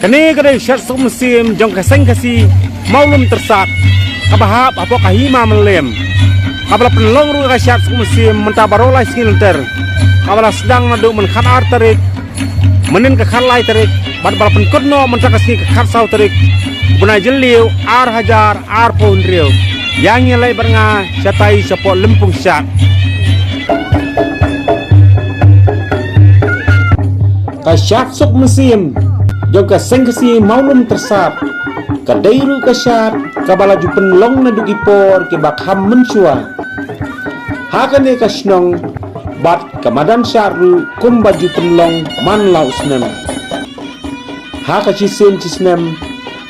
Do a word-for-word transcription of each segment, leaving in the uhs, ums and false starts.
Kane ka dei ka shad suk mynsiem jong ka Seng Khasi Mawlum Tyrsad, kaba hap hapoh ka Hima Mylliem, kaba la pynlong ruh ïa ka shad suk mynsiem mynta baroh lai sngi lynter, kaba la sdang naduh myn khat ar tarik, mynnin ka khat lai tarik, bad ba la pynkut noh mynta ka sngi ka khat saw tarik u bnai Jylliew ar hajar arphew hynriew. Ïa ngi leit bad nga shatai shapoh lympung shad. Ka shad suk mynsiem jong ka Seng Khasi Mawlum Tyrsad ka dei ruh ka shad kaba la ju pynlong naduh ki por kiba kham mynshuwa ha kane ka shnong, bad ka madan shad ruh kumba ju pynlong man la u snem ha ka shisien shisnem,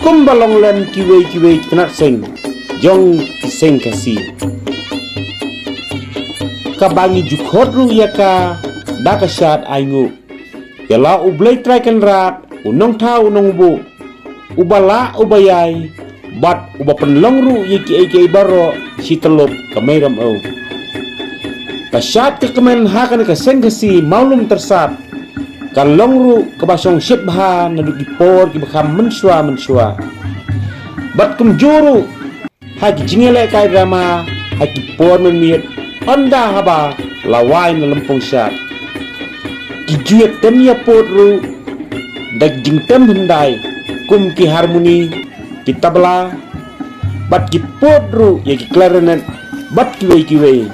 kumba long lem kiwei kiwei ki tnat seng jong ki Seng Khasi. Kaba ngi ju khot ruh ïa ka da ka shad ainguh. Ïa la U Blei Trai Kynrad, U Nongthaw U Nongbuh, Uba lah Uba ïai, bad Uba pynlong ruh ïa kiei kiei baroh shi tyllup ka mei rymaw. Ka shad ka kmen ha kane ka Seng Khasi Mawlum Tyrsad ka long ruh kaba shong shit bha naduh ki por kiba kham mynshuwa mynshuwa. Bad kumjuh ruh ha ki jingïalehkai drama ha ki por mynmiet, ynda haba la wai na lympung shad, ki ju ïa tem ïa pud ruh da ki jingtem hyndai kum ki harmoni, ki tabla, bad ki pud ruh ïa ki clarinet bad kiwei kiwei.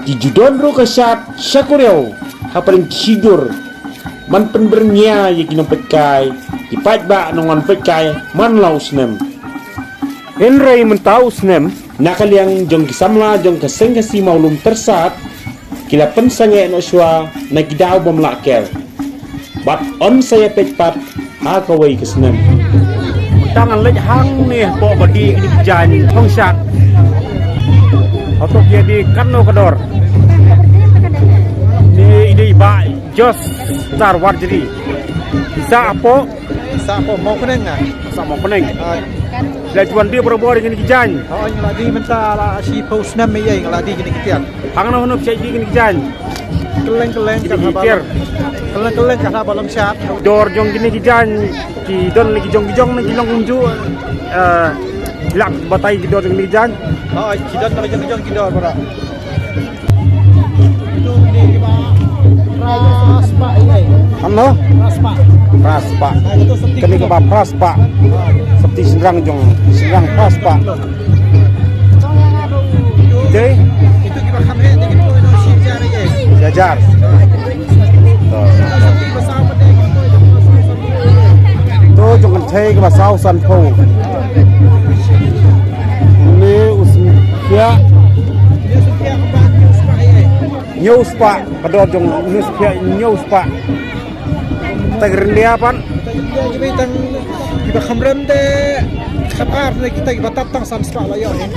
Ki ju don ruh ka shad shakuriaw hapdeng ki shidur ban pynbyrngia ïa ki nongpeitkai, ki paidbah nongwan peitkai man la u snem. Hynrei mynta u snem, na ka liang jong ki samla jong ka Seng Khasi Mawlum Tyrsad, ki la pynsangeh noh shuwa na ki daw bym lah ker, bad yn sa ïa peit pat ha kawei ka snem. Mynta ngan leit hangne hapoh ba die kine ki jaiñ thong shad. Hato ki ïa die katno ka dor. Ni i dei Bah Jos Star Warjri. Isa hapoh? Isa hapoh Mawkneng ah. Isa Mawkneng. Ah. Leit wan die barabor ïa kine ki jaiñ. Oh, nga la die mynta la shiphew snem ïa nga la die kine ki tiar. Hangno hangno phi shait die kine ki jaiñ? Kylleng kylleng ka haba long, kylleng kylleng ka haba long shad. Dor jong kine ki jaiñ ki don la ki jong ki jong ne ki long kumjuh, eh, lah batai ki dor jong kine ki jaiñ? Oh, ki don la ki jong ki jong ki dor baroh. Hangno? Phra spah. Kane kaba phra spah. Sopti shynrang jong, shynrang phra spah. Te? Shi hajar. To. To jong kynthei kaba saw sanphew. Une u sngewthuh. Hynñiew spah, ka dor jong u hynñiew spah, hynñiew spah. Tang ryndia pat. Tang ryndia kiba tang, kiba kham rem te khat ar ne kita kiba tad tang san spah la ïoh ne.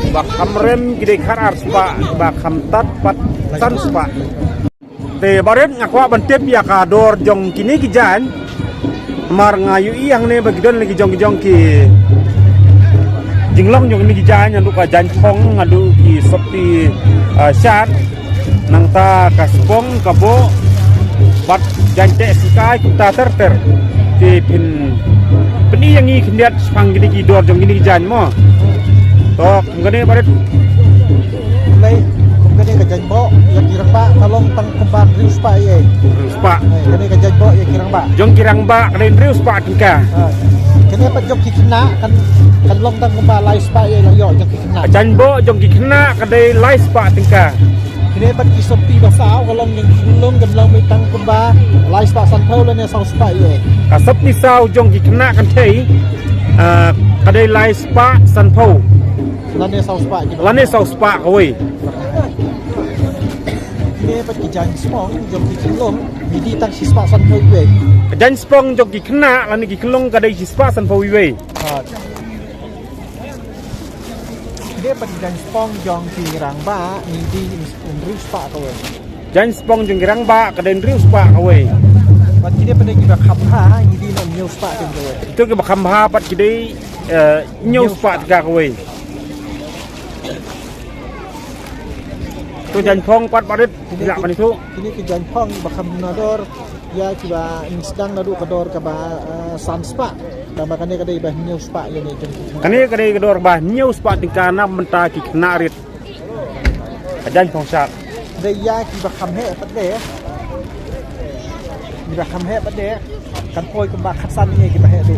Kiba kham rem ki dei khat ar spah, kiba kham tad pat san spah. Te barit nga kwah ban tip ïa ka dor jong kine ki jaiñ. Namar nga ïohi hangne ba ki don la ki jong ki jong ki jinglong jong kine ki jaiñ, naduh ka jaiñ phong, naduh ki sopti, ah, shad, nangta ka spong, ka boh, bad jaiñ teh sikai, kumta ter ter. Te phin pyni ïa ngi khyndiat shaphang kine ki dor jong kine ki jaiñ mo. To, kum kane barit. Lei, kum kane ka jaiñ boh ïa ki rangbah ka long tang kumba hynriew spah ïa. Hynriew spah. Eh, kane ka jaiñ boh ïa ki rangbah. Jong ki rangbah ka dei hynriew spah tyngka. Ah, kane pat jong ki khynnah kan, kan long tang kumba lai spah ïa la ïoh jong ki khynnah. Ka jaiñ boh jong ki khynnah ka dei lai spah tyngka. Kine pat ki sopti ba saw ka long jong ki khynnah kan long beit tang kumba lai spah sanphew lane saw spah ïa. Ka sopti saw jong ki khynnah kynthei, ah, ka dei lai spah sanphew. Lane saw spah ki. Lane saw spah kawei. Kine pat ki jaiñ spong jong ki khynnah, ngi die tang shi spah sanphew iwei. Ka jaiñ spong jong ki khynnah lane ki khynnah ka dei shi spah sanphew iwei. Ah. Kine pat ki jaiñ spong jong ki rangbah, ngi die hynriew spah kawei. Jaiñ spong jong ki rangbah ka dei hynriew spah kawei. Bad kine pat kiba kham bha, ngi die hynñiew spah tyngka kawei. Ito kiba kham bha pat ki dei, eh, hynñiew spah tyngka kawei. To jaiñ phong pat barit, kine lah ki, kane to. Kine ki jaiñ phong ba kham nador. Ïa kiba ngi sdang naduh ka dor kaba, eh, san spah. Tangba kane ka dei ba hynñiew spah ïa ne jong ki. Kane ka dei ka dor ba hynñiew spah tyngka na bynta ki khynnah rit. Ka jaiñ phong shad. Dei ïa kiba kham heh pat de. Kiba kham heh pat de. Kan poi kumba khatsan ïa kiba heh de.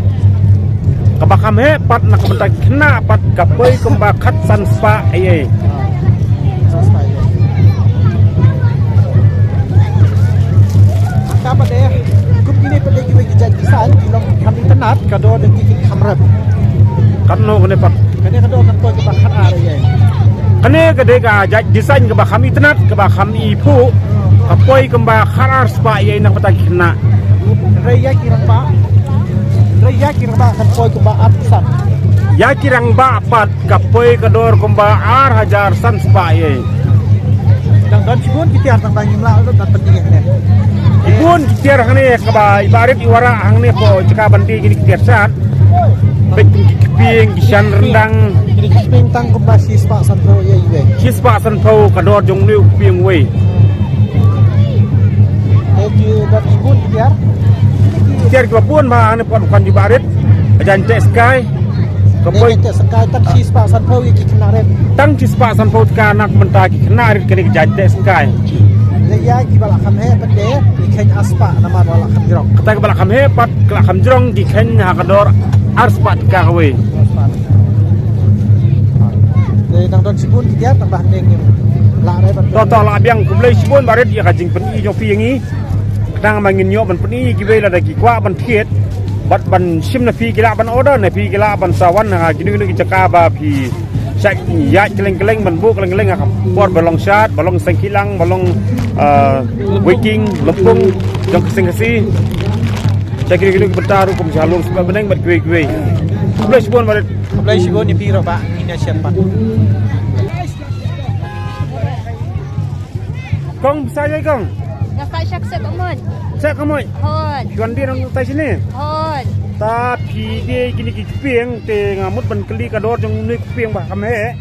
Kaba kham heh pat na ka bynta ki khynnah pat ka poi kumba khatsan spah ïa. Ka pat de, kum kine pat de kiwei ki jait ki saiñ, ki long kham itynnad, ka dor de ki kham rep. Katno kane pat? Kane ka dor kan poi kaba khat ar ïa. Kane ka dei ka jait design kaba kham itynnad, kaba kham iphuh, ka poi kumba khat ar spah ïa na ka bynta ki khynnah. Hynrei ïa ki rangbah, hynrei ïa ki rangbah kan poi kumba ar spah. Ïa ki rangbah pat ka poi ka dor kumba ar hajar san spah ïa. Dang don shibun ki tiar tang ba ngim lah lut ban pyni hangne. Shibun ki tiar hangne kaba i Bah Rit i wanrah hangne ko jaka ban die kine ki tiar shad. Peit ki kpieng ki shan ryndang. Kine ki kpieng tang kumba shi spah sanphew ïa iwei. Shi spah sanphew ka dor jong une u kpieng wei. Dei ki dor shibun ki tiar. Ki tiar kiba bun bha hangne pat u khan i Bah Rit. Ka jaiñ teh skai. Ka poi. Jaiñ teh skai tang shi spah sanphew ïa ki khynnah rit. Tang shi spah sanphew tyngka na ka bynta ki khynnah rit kane ka jaiñ teh skai. Lei ïa kiba la kham heh pat de ki kheiñ ar spah namar ba la kham jrong. Kata kiba la kham heh pat ka la kham jrong ki kheiñ ha ka dor ar spah tyngka kawei. Ar spah. Dei dang don shibun ki tiar tang ba hangne ngim lah re ban. To to la biang khublei shibun Bah Rit ïa ka jingpyni jong phi ïa ngi. Khnang ba ngin ïoh ban pyni ïa kiwei lada ki kwah ban thied bad ban shim na phi ki lah ban order na phi ki lah ban sa wan ha kino kino ki jaka ba phi shait ïaid kylleng kylleng ban buh kylleng kylleng ha ka por ba long shad ba long seng khilang ba long, ah, wei king lympung jong ka seng Khasi. Sha kino kino ki bynta ruh kum sha Lum Sbeh Bneng bad kiwei kiwei. Khublei shibun Bah Rit. Khublei shibun ïa phi ruh Bah, ngin ïa shem pat. Kong, phi sa ïa kong? Nga sa shak sep amot. Sep amot? Hooid. Phi wan die nang tai shini? Hooid. Ta phi die kine ki kpieng te nga mut ban kylli ka dor jong une kpieng ba kham heh.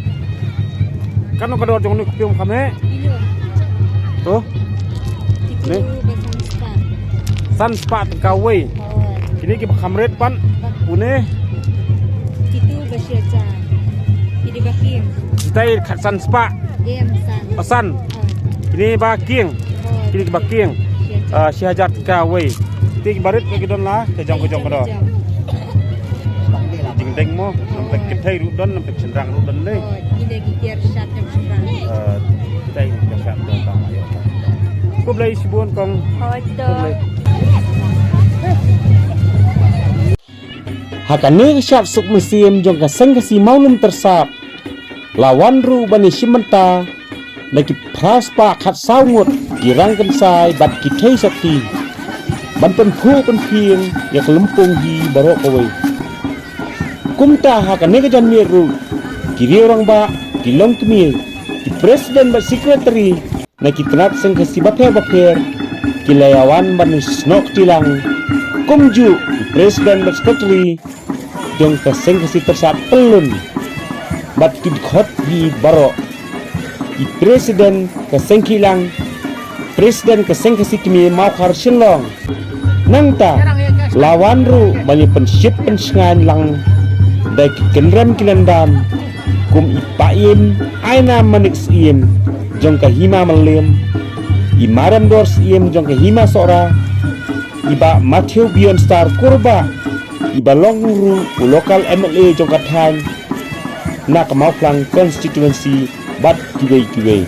Kano ka dor jong une kpieng ba kham heh? Ino. To? Kitu. Ne? Ba san spah. San spah tyngka wei. Hooid. Kine kiba kham rit pat. Ba. Une. Kitu ba shi hajar. Kine ba king. Kitai khat san spah. Em san. Ba san. Hooid. Kine ba king. Hooid. Kine kiba king. Shi hajar. Ah, shi hajar tyngka wei. Te kiba rit ka ki don la ka jong ka jong ka dor. Jingdeng mo, nampak kynthei ruh don, nampak shynrang ruh don dei. Hooid. Kine ki tiar shad jong shynrang. Ah, kynthei ki tiar shad don tang ayo. Khublei shibun kong. Hooid to. Khublei. Ha kane ka shad suk mynsiem jong ka seng Khasi Mawlum Tyrsad la wan ruh ban ïashim bynta da ki phra spah khatsaw ngut ki rangkynsai bad ki thei sopti ban pynphuh pynphieng ïa ka lympung hi baroh kawei. Kumta ha kane ka janmiet ruh ki riew rangbah, ki longkmie, ki president bad secretary na ki tnat seng Khasi bapher bapher ki la ïawan ban snoh kti lang. Kumjuh ki president bad secretary jong ka seng Khasi Tyrsad Pyllun bad ki dkhot hi baroh, ki president ka seng Khihlang, president ka seng Khasi Kmie Mawkhar Shillong. Nangta la wan ruh ban ïa pynshit pynshngaiñ lang da ki kynrem ki lyndam kum i Paiem Ainam Manik Syiem jong ka Hima Mylliem, i Marem Dor Syiem jong ka Hima Sohra, i Bah Mathew Bionstar Kurbah, i ba long ruh u local M L A jong ka thaiñ na ka Mawphlang constituency bad kiwei kiwei.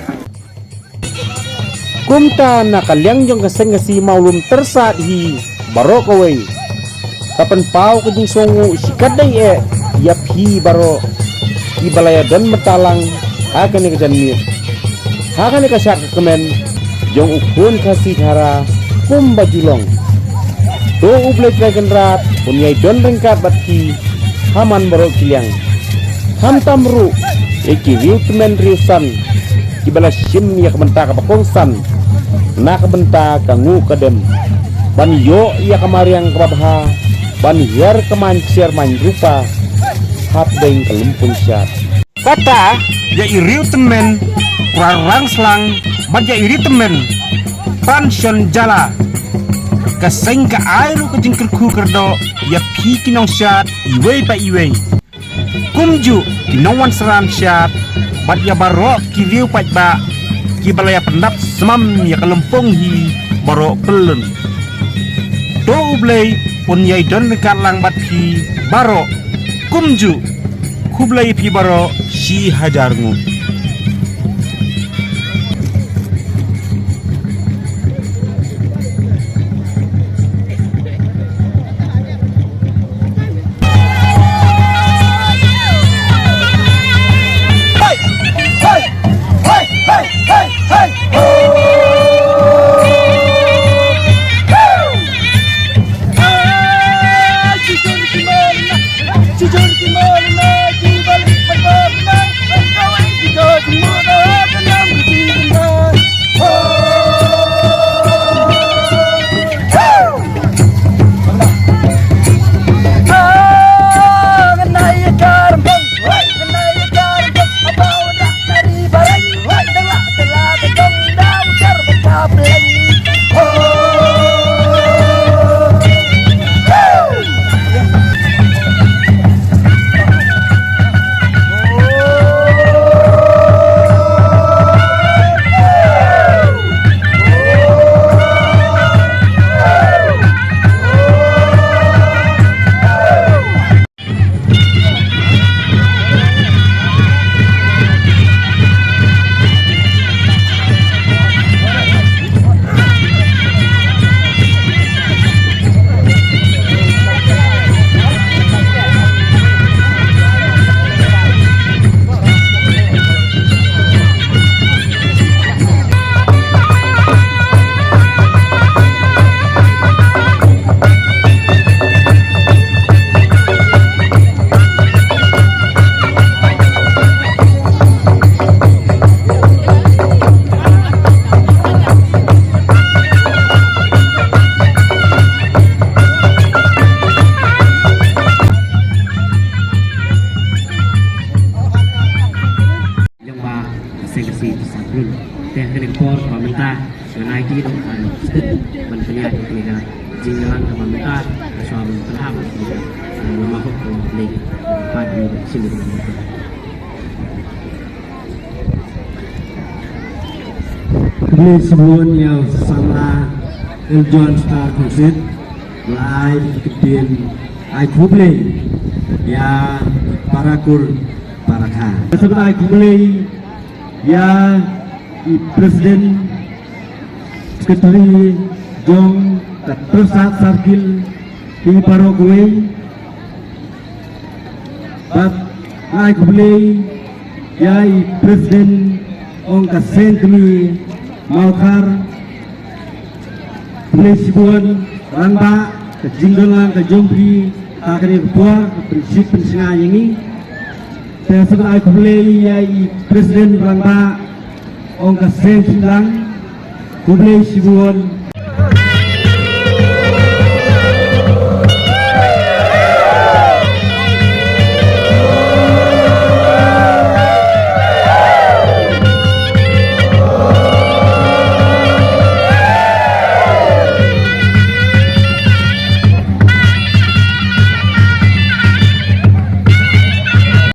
Kumta na ka liang jong ka seng Khasi Mawlum Tyrsad hi baroh kawei, ka pynpaw ka jingsngewnguh shikatdei eh ïa phi baroh kiba la ïadon bynta lang ha kane ka janmiet ha kane ka shad ka kmen jong u khun Khasi Khara kumba ju long. To U Blei Trai Kynrad un ïai don ryngkat bad phi ha man baroh ki liang. Khamtam ruh ïa ki riewtymmen riewsan kiba la shim ïa ka bynta kaba kongsan na ka bynta ka nguh ka dem ban ïoh ïa ka mariang kaba bha ban hiar ka main ksiar main rupa hapdeng ka lympung shad. Kata ïa i riewtymmen Kra Rangslang bad ïa i riewtymmen Panshon Jala. Ka seng ka ai ruh ka jingkyrkhu kyrdoh ïa phi ki nongshad iwei pa iwei. Kumjuh ki nongwan sran shad bad ïa baroh ki riew paidbah kiba la ïa pyndap smam ïa ka lympung hi baroh kyllon. To U Blei un ïai don ryngkat lang bad phi baroh. Kumjuh, khublei phi baroh shi hajar nguh. Jong ba ka seng ka si ka sa klun. Te ha kane ka por ba mynta nga nai ki dong ka stet ban pynïaid ïa kane ka jingïalang kaba mynta ka shuwa ban pynhap ïa kane ka lama hok ka lei. Pat ïa ka seng ka si. Khublei shibun ïa u samla Eljon Star Khongsit. La ai ka ktien ai khublei ïa para kur para kha. Sa ai khublei ïa i president secretary jong ka Tyrsad Circle, i baroh kawei. Bad ai khublei ïa i president ong ka seng kmie Mawkhar. Khublei shibun rangbah, ka jingdon lang ka jong phi ha kane ka por ka pynshit pynsnga ïa ngi. Te sa ai khublei ïa i president rangbah ong ka seng Shillong. Khublei shibun.